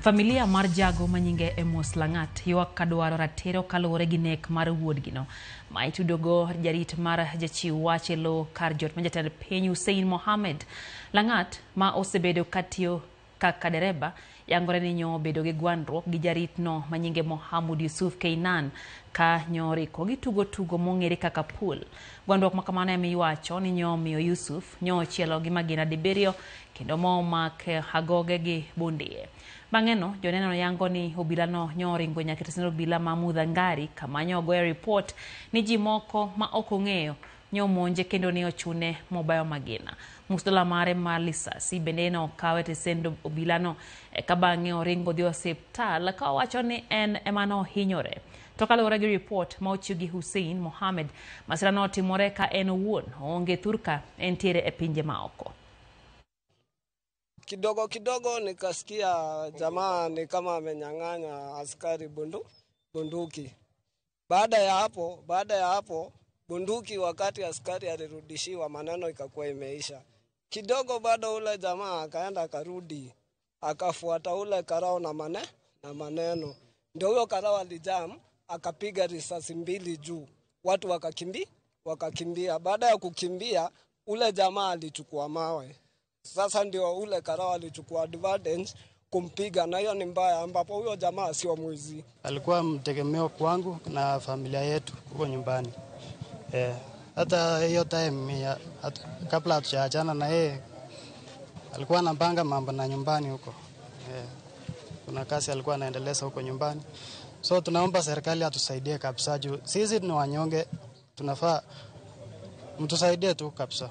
Familia mar jago manyinge Amos Lang'at ywak kadwaro ratiro kaluwore gi nek mar wuodgino ma itudogo jarit mar jachiw wach e lo kar jot ma jatend piny Hussein Mohamed. Lang'at ma osebedo katiyo kaka dereba yangore ni nyo obedo gi gwandruok gi jaritno manyinge Mohamud Yusuf Keinan ka nyoriko gitugo tugo mong'ere kaka pool. Gwandruok ma kamano ema iwacho ni nyo omiyo Yusuf nyo ochielo gi magina dibiriyo kendo momak agoge gi bundie. Bang'e no joneno yango ni obilano nyo oringo nyaka e tesend obila ma Muthangari kama nyo ogoye ripot ni ji moko ma ok ong'eyo nyo omonje kendo ne ochune mobayo magina. Mus dola mare mar lisasi bende ne okaw e tesend obilano eka bang'e oringo odhi osiptal ka owacho ni en ema nohinyore. To kaluwore gi ripot ma ochiw gi Hussein Mohamed, masira no otimore ka en owuon oonge thurka entiere e pinje maoko. Kidogo kidogo nikasikia jamaa ni kama amenyang'anya askari bunduki. Baada ya hapo bunduki, wakati askari alirudishiwa, maneno ikakuwa imeisha. Kidogo bado ule jamaa akaenda akarudi, akafuata ule karao na maneno, ndio huyo karao alijam, akapiga risasi mbili juu, watu wakakimbia. Baada ya kukimbia, ule jamaa alichukua mawe. Sasa ndio ule karao alichukua advantage kumpiga, na hiyo ni mbaya, ambapo huyo jamaa sio mwizi. Alikuwa mtegemeo kwangu na familia yetu huko nyumbani. Hata hiyo time kabla hatujaachana na yeye alikuwa anapanga mambo na nyumbani huko. Kuna kazi alikuwa anaendeleza huko nyumbani. So tunaomba serikali atusaidie kabisa juu sisi ni wanyonge, tunafaa mtusaidie tu kabisa.